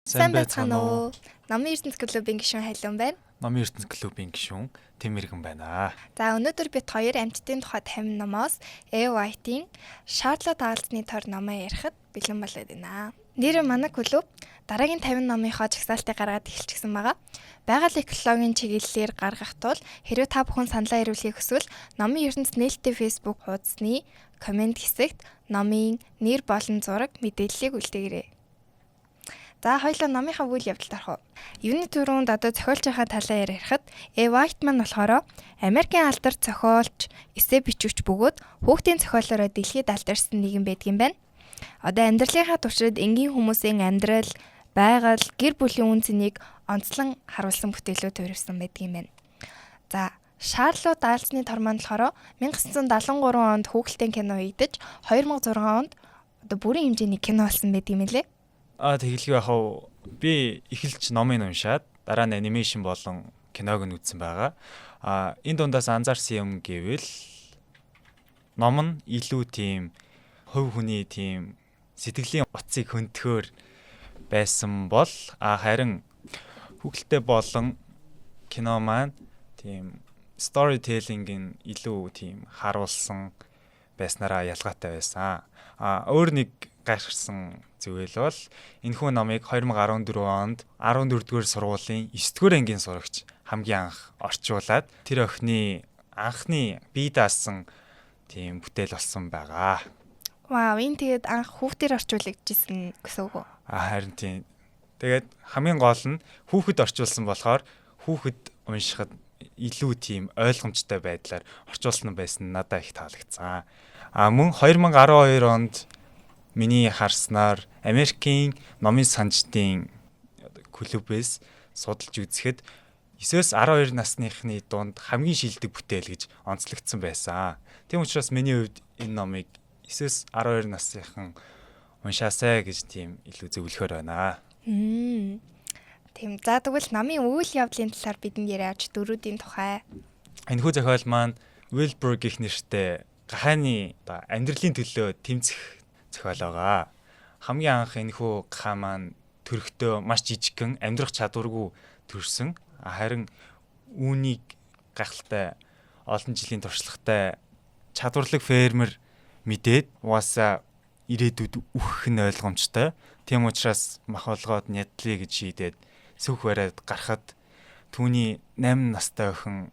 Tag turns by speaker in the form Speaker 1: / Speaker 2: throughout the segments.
Speaker 1: Сайн байцгаана уу? Номын ертөнц клубын гишүүн Халиун байна.
Speaker 2: Номын ертөнц клубын гишүүн Тэмэргэн байна.
Speaker 1: За, өнөөдөр бид хоёр амьтдын тухай 50 номоос E. White-ийн Шарлот Аалзны тор номоо ярихад бэлэн болоод байна. Нэр манай клуб дараагийн 50 номынхоо жагсаалтыг гаргаад эхэлчихсэн байгаа. Байгаль экологийн чиглэлээр гаргах тул хэрвээ та бүхэн саналаа ирүүлэхийг хүсвэл Номын ертөнц нээлттэй Facebook хуудасны comment хэсэгт номын нэр болон зураг, мэдээллийг үлдээгээрэй. За, хоёлоо номынхаа үйл явдалд орох уу? Юуны түрүүнд одоо зохиолчийнхаа талаар ярихад E. White маань болохоор Америкийн алдарт зохиолч, эссе бичигч бөгөөд хүүхдийн зохиолоороо дэлхийд алдарсан нэгэн байдгийн байна. Одоо амьдралынхаа туршид энгийн хүмүүсийн амьдрал, байгаль, гэр бүлийн үнэ цэнийг онцлон харуулсан бүтээлүүд туурвисан байдгийн байна. За, Шарлот Аалзны тор маань болохоор 1973 онд хүүхэлдэйн кино хийгдэж, 2006 онд одоо бүрэн хэмжээний кино болсон байдаг юм лээ.
Speaker 2: Аа, тэгэлгүй яах вэ? Би эхэлж номыг уншаад, дараа нь animation болон киног нь үзсэн байгаа. Аа, энэ дундаас анзаарсан юм гэвэл ном нь илүү тийм хувь хүний тийм сэтгэлийн утсыг хөнтөхөөр байсан бол харин хүүхэлтэй болон кино маань тийм storytelling нь илүү тийм харуулсан байснараа ялгаатай байсан. А өөр нэг гайхарсан зүйл бол энэхүү номыг 2014 онд 14-р сургуулийн 9-р ангийн сурагч хамгийн анх орчуулад, тэр охины анхны бие даасан тийм бүтээл болсон байгаа.
Speaker 1: Вау, энэ тэгээд анх хүүхдээр орчуулагдчихсан гэсэн үг үү?
Speaker 2: А харин тийм. Тэгээд хамгийн гол нь хүүхэд орчуулсан болохоор хүүхэд уншихад илүү тийм ойлгомжтой байдлаар орчуулсан байсан нь надад их таалагдсан. А мөн 2012 онд миний харснаар Америкийн номын санждын клубээс судалж үзэхэд 9-өөс 12 насныхны дунд хамгийн шилдэг бүтээл гэж онцлогдсон байсан. Тийм учраас миний хувьд энэ номыг 9-өөс 12 насныхан уншаасай гэж тийм илүү зөвлөхөөр байна.
Speaker 1: Тийм. За, тэгвэл номын үйл явдлын талаар бидэнд яриач, дүрүүдийн тухай.
Speaker 2: Энэхүү зохиол маань Wilbur гэх нэртэй гахайны одоо амьдралын төлөө тэмцэх зохиол байгаа. Хамгийн анх энэхүү гахай маань төрөхдөө маш жижигхэн, амьдрах чадваргүй төрсөн. Харин үүнийг гайхалтай олон жилийн туршлагатай чадварлаг фермер мэдээд, угаасаа ирээдүйд үхэх нь ойлгомжтой. Тийм учраас мах болгоод нядлая гэж шийдээд сүх бариад гарахад түүний 8 настай охин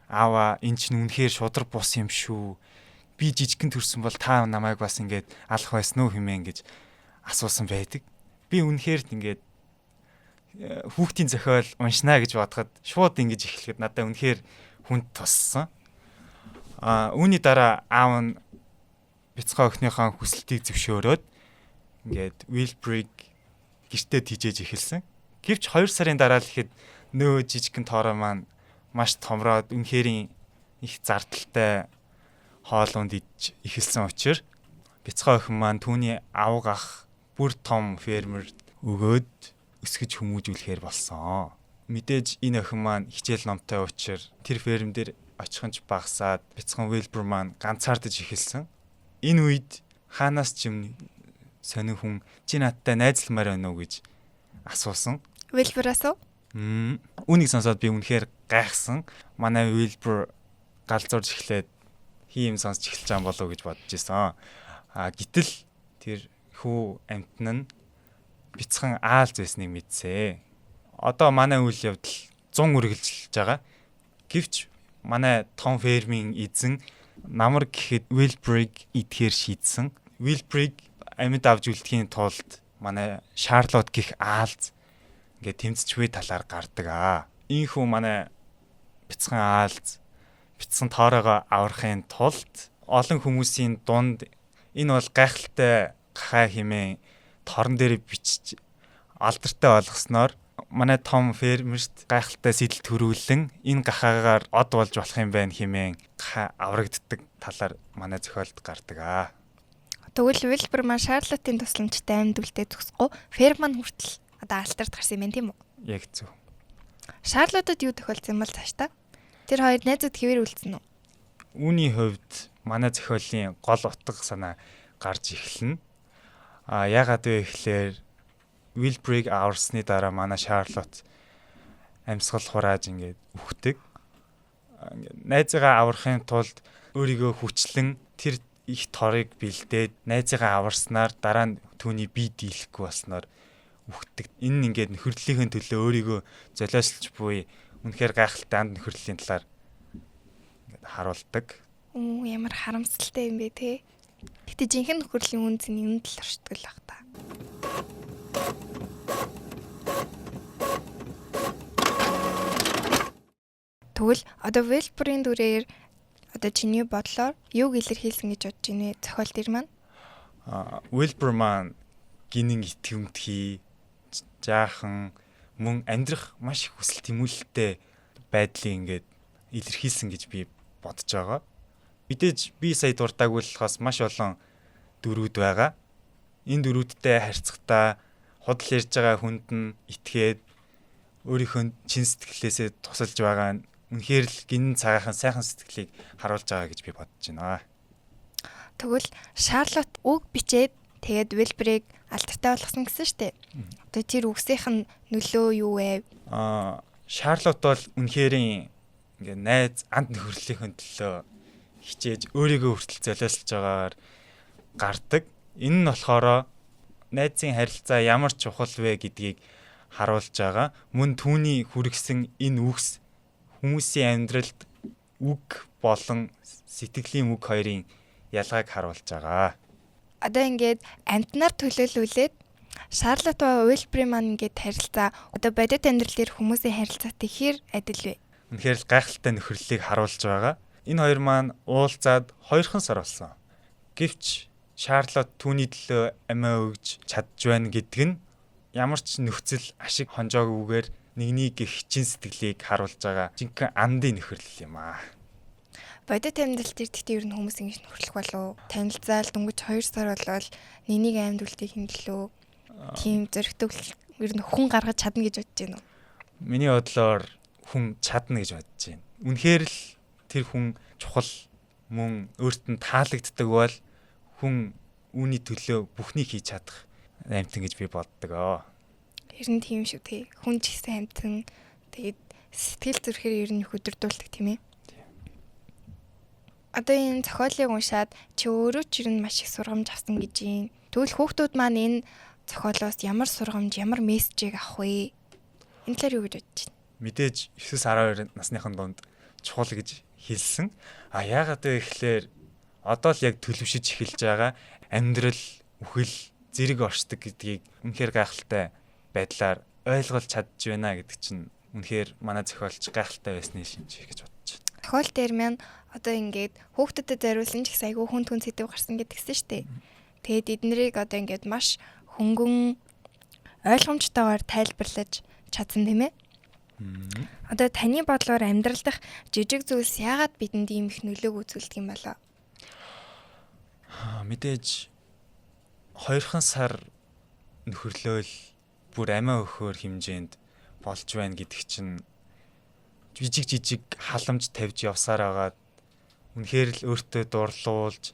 Speaker 2: "Аава, энэ чинь үнэхээр шудар бус юм шүү. Би жижигхэн төрсөн бол та намайг бас ингээд алах байсан уу?" хэмээн гэж асуусан байдаг. Би үнэхээр ингээд хүүхдийн зохиол уншнаа гэж бодоход шууд ингэж эхлэхэд надад үнэхээр хүнд туссан. А үүний дараа аав нь бяцхан охиныхоо хүсэлтийг зөвшөөрөөд ингээд Wilbur-ыг гэртээ тижээж эхэлсэн. Гэвч 2 сарын дараа л ихэд нөө жижигхэн тоороо маань маш томроод үнэхэрийн их зардалтай хоол унд идэж эхэлсэн учраас бяцхан охин маань түүний авга ах бүр том фермер өгөөд өсгөж хүмүүжүүлэхээр болсон. Мэдээж энэ охин маань хичээл номтой учраас тэр ферм дээр очихын ч багасаад бяцхан Wilbur маань ганцаардаж эхэлсэн. Энэ үед хаанаас ч юм сонин хүн "Чи надтай найзалмаар байна уу?" гэж асуусан.
Speaker 1: Wilbur-аас уу?
Speaker 2: Үүнийг сонсоод би үнэхээр гайхсан. Манай Wilbur галзуурж эхлээд хий юм сонсч эхэлж байгаа болов уу гэж бодож исэн. А гэтэл тэр хүү амьтан нь бяцхан аалз байсныг мэдсэ. Одоо манай үйл явдал 100 үргэлжилж байгаа. Гэвч манай том фермийн эзэн намар гэхэд Wilbur-ыг идэхээр шийдсэн. Wilbur-ыг амьд авч үлдэхийн тулд манай Шарлот гэх аалз ингээд тэмцэж буй талаар гардаг аа. Ийхүү манай бяцхан аалз бяцхан тооройгоо аврахын тулд олон хүмүүсийн дунд энэ бол гайхалтай гахай хэмээн торон дээр бичиж алдартай болгосноор манай том фермерт гайхалтай сэтэл төрүүлэн энэ гахаагаар од болж болох юм байна хэмээн гахай аврагддаг талаар манай зохиолд гардаг аа.
Speaker 1: Тэгвэл Wilbur маань Шарлоттын тусламжтай амьд үлдээ зогсохгүй, ферм маань хүртэл одоо алдарт гарсан юм байна, тийм үү?
Speaker 2: Яг зөв.
Speaker 1: Шарлоттод юу тохиолдсон юм бол цаашдаа? Тэр хоёр найзууд хэвээр үлдсэн үү?
Speaker 2: Үүний хувьд манай зохиолын гол утга санаа гарч эхэлнэ. А яагаад вэ гэхлээр Wilbur-ыг аварсны дараа манай Шарлот амьсгал хурааж ингээд үхдэг. Ингээд найзыгаа аврахын тулд өөрийгөө хүчлэн тэр их торыг бэлдээд найзыгаа аварснаар дараа нь түүний бие дийлэхгүй болсноор үхдэг. Энэ нь ингээд нөхөрлөлийн төлөө өөрийгөө золиослж буй үнэхээр гайхалтай анд нөхөрлөлийн талаар ингээд харуулдаг.
Speaker 1: Үу, ямар харамсалтай юм бэ те. Гэтэ жинхэнэ нөхөрлийн үн цэний үн тал оршдог л ах та. Тэгвэл одоо Wilbur-ийн дүрээр одоо чиний бодлоор юуг илэрхийлсэн гэж бодож байна вэ? Зохиол дэр маань.
Speaker 2: Wilbur маань гинэн итгэмтгий, жаахан мөн амьдрах маш их хүсэл тэмүүлэлтэй байдлыг ингээд илэрхийлсэн гэж би бодож байгаа. Мэдээж би сая дуртаагүй л болохоос маш олон дүрүүд байгаа. Энэ дүрүүдтэй харьцахдаа худал ярьж байгаа хүнд нь итгээд өөрийнхөө чин сэтгэлээсээ тусалж байгаа нь үнэхээр л гинэн цагаахан сайхан сэтгэлийг харуулж байгаа гэж би бодож байна.
Speaker 1: Тэгвэл Шарлот үг бичээд тэгээд Wilbur-ыг алдартай болгосон гэсэн штэ. Одоо тэр үгсийнх нь нөлөө юу вэ?
Speaker 2: Шарлот бол үнэхэрийн ингээ найз анд нөхөрлөлийн төлөө хичээж өөрийгөө хүртэл золиослж байгаагаар гардаг. Энэ нь болохоор найзын харилцаа ямар чухал вэ гэдгийг харуулж байгаа. Мөн түүний хүргэсэн энэ үгс хүмүүсийн амьдралд үг болон сэтгэлийн үг хоёрын ялгааг харуулж байгаа.
Speaker 1: Одоо ингээд амтнаар төлөөлүүлээд Шарлот ба Уилбри маань ингээд харилцаа одоо бодит амьдрал дээр хүмүүсийн харилцаатай хэр адил вэ?
Speaker 2: Үнэхээр л гайхалтай нөхөрлөлийг харуулж байгаа. Энэ хоёр маань уулзаад 2 сар болсон. Гэвч Шарлот түүний төлөө амиа өгж чадж байна гэдг нь ямар ч нөхцөл ашиг хонжоогүйгээр нэгний гих чин сэтгэлийг харуулж байгаа жинхэнэ андын нөхөрлөл юм аа.
Speaker 1: Бодит амьдрал дээр тэгтээ ер нь хүмүүс ингэж нөхөрлөх болов. Танилцаал дөнгөж 2 сар болоод нэгнийг амьд үлдээх юм төлөө тийм зөрөгтэй ер нь хүн гаргаж чадна гэж бодож байна уу?
Speaker 2: Миний бодлоор хүн чадна гэж бодож байна. Үнэхээр л тэр хүн чухал мөн өөрт нь таалагддаг бол хүн үүний төлөө бүхнийг хийж чадах амьтан гэж би боддог.
Speaker 1: Ер нь тийм шүү тий. Хүн ч гэсэн амьтан тэгээд сэтгэл зүрхээр ер нь их өдөрдүүлдэг тийм ээ. Одоо энэ зохиолыг уншаад чи өөрөө ч ер нь маш их сургамж авсан гэж юм. Тэгвэл хүүхдүүд маань энэ зохиолоос ямар сургамж, ямар мессежийг авах вэ? Энэ талаар юу гэж бодож байна?
Speaker 2: Мэдээж 9-12 насныхан дунд чухал гэж хэлсэн. А яагаад вэ гэхлээр одоо л яг төлөвшөж эхэлж байгаа амьдрал, үхэл, зэрэг оршдог гэдгийг үнэхээр гайхалтай байдлаар ойлгож чадж байна гэдэг чинь үнэхээр манай зохиолч гайхалтай байсны шинж гэж бодож байна.
Speaker 1: Зохиол дээр маань одоо ингээд хүүхдүүдэд зориулсан ч гэсэн айгүй хүн түн сэдв гарсан гэдгсэн шүү дээ. Тэгээд эднэрийг одоо ингээд маш хөнгөн ойлгомжтойгоор тайлбарлаж чадсан тийм ээ. Одоо таны бодлоор амьдрал дах жижиг зүйлс яагаад бидэнд ийм их нөлөөг үзүүлдэг юм болоо?
Speaker 2: Мэдээж 2 сар нөхөрлөөл бүр амиа өгөхөөр хэмжээнд болж байна гэдэг чинь жижиг жижиг халамж тавьж явсаар агаад үнэхээр л өөртөө дурлуулж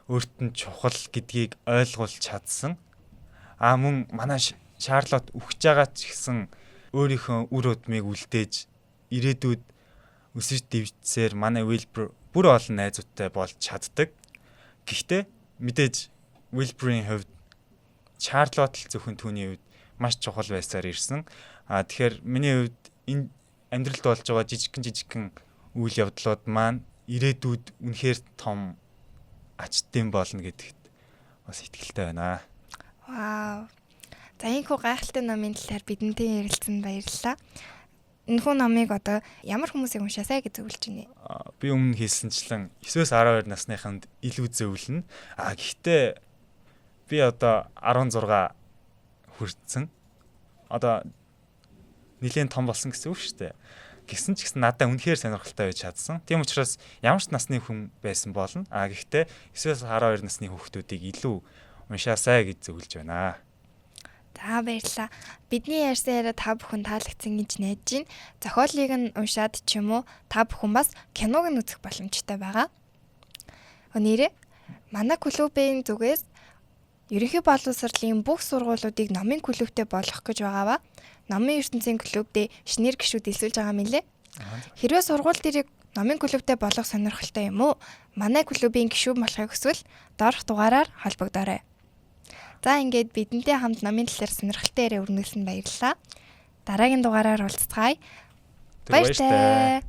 Speaker 2: өөрт нь чухал гэдгийг ойлгуулж чадсан. А мөн манай Шарлот үхэж байгаа ч гэсэн өөрийнхөө үр удмыг үлдээж ирээдүйд өсөж дэвжсээр манай Wilbur бүр олон найзуудтай болж чаддаг. Гэхдээ мэдээж Wilbur-ийн хувьд Шарлот л зөвхөн түүний хувьд маш чухал байсаар ирсэн. А тэгэхээр миний хувьд энэ амьдралд болж байгаа жижигхэн үйл явдлууд маань ирээдүйд үнэхээр том ач дэм болно гэдэгт бас итгэлтэй байна.
Speaker 1: Вау. За энэхүү гайхалтай номын талаар бидэнтэй ярилцсанд баярлалаа. Энэхүү номыг одоо ямар хүмүүсийг уншаасай гэж зөвлөж байна вэ?
Speaker 2: Би өмнө хэлсэнчлэн 9-12 насныханд илүү зөвлөнө. А гэхдээ би одоо 16 хүрсэн. Одоо нэлээд том болсон гэсэн үг шүү дээ. Гэсэн ч гэсэн надад үнэхээр сонирхолтой байж чадсан. Тийм учраас ямар ч насны хүн байсан болно. А гэхдээ 9-12 насны хүүхдүүдийг илүү уншаасай гэж зөвлөж байна.
Speaker 1: За баярлалаа. Бидний ярьсан яриа та бүхэн таалагдсан гэж найдаж байна. Зохиолыг нь уншаад ч юм уу та бүхэн бас киног нь үзэх боломжтой байгаа. Нэрээ манай клубын зүгээс Ерөнхий боловсролын бүх сургуулиудыг номын клубтэй болгох гэж байгаа ба номын ертөнцийн клубдээ шинээр гишүүд элсүүлж байгаа юм лээ. Хэрвээ сургууль дээрээ номын клубтэй болох сонирхолтой юм уу? Манай клубын гишүүн болохыг хүсвэл доорх дугаараар холбогдоорой. За, ингээд бидэнтэй хамт номын талаар сонирхолтой яриа өрнүүлсэнд баярлалаа. Дараагийн дугаараар уулзацгаая. Баяртай.